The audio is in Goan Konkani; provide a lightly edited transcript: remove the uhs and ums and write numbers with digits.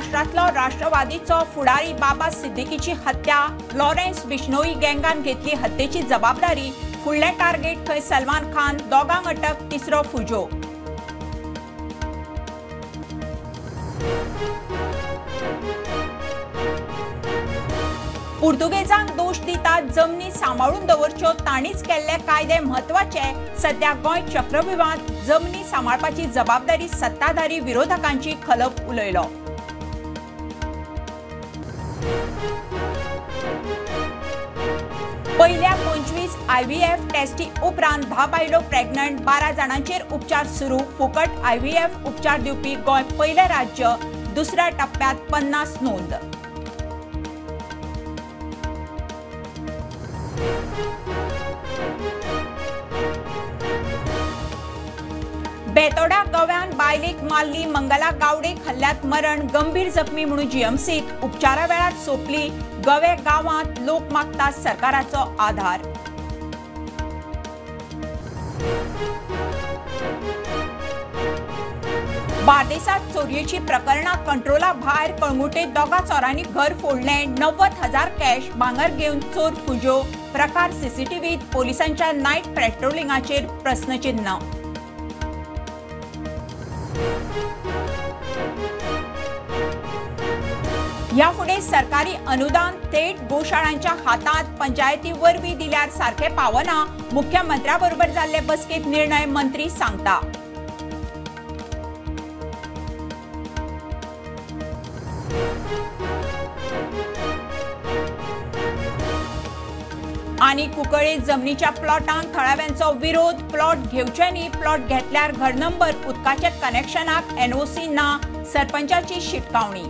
महाराष्ट्रांतलो राष्ट्रवादीचो फुडारी बाबा सिद्दीकीची हत्या, लॉरेन्स बिश्नोई गँगान घेतली हत्येची जबाबदारी। फुडलें टार्गेट थंय सलमान खान, दोगांक अटक, तिसरो फुजो। पुर्तुगेजांक दोश दितात जमनी सांबाळून दवरच्यो, तांणीच केल्ले कायदे म्हत्वाचे। सध्या गोंय चक्रव्यूहांत, जमनी सांबाळपाची जबाबदारी सत्ताधारी विरोधकांची, खलप उलयलो। पहिल्या 25 IVF टेस्टी उपरांत 10 बायलो प्रेग्नंट, 12 जाणांचेर उपचार सुरू। फुकट IVF उपचार दिवपी गोंय पयलें राज्य, दुसऱ्या टप्प्यात 50 नोंद। बेतोडा गोव्यान बायलेक मारली, मंगला गावडेक हल्ल्यात मरण, गंभीर जखमी म्हणून जीएमसीत उपचारा वेळार सोंपली। गवे गांवांत लोक मागतात सरकाराचो आधार। बार्देसात चोरयेची प्रकरणां कंट्रोला भायर, कळंगुटे दोगा चोरांनी घर फोडलें, 90,000 कॅश भांगर घेवन चोर फुजो। प्रकार सीसीटीव्हीत, पोलिसांच्या नायट पेट्रोलिंगाचेर प्रस्नचिन्ह। ह्या फुडें सरकारी अनुदान थेट गोशाळांच्या हातात, पंचायती वरवीं दिल्यार सारकें पावना, मुख्यमंत्र्या बरोबर जाल्ले बसकेंत निर्णय, मंत्री सांगता। आनी कुंकळ्ळे जमनीच्या प्लॉटांक थळाव्यांचो विरोध, प्लॉट घेवचे न्ही, प्लॉट घेतल्यार घर नंबर, उदकाच्या कनेक्शनाक NOC ना, सरपंचाची शिटकावणी।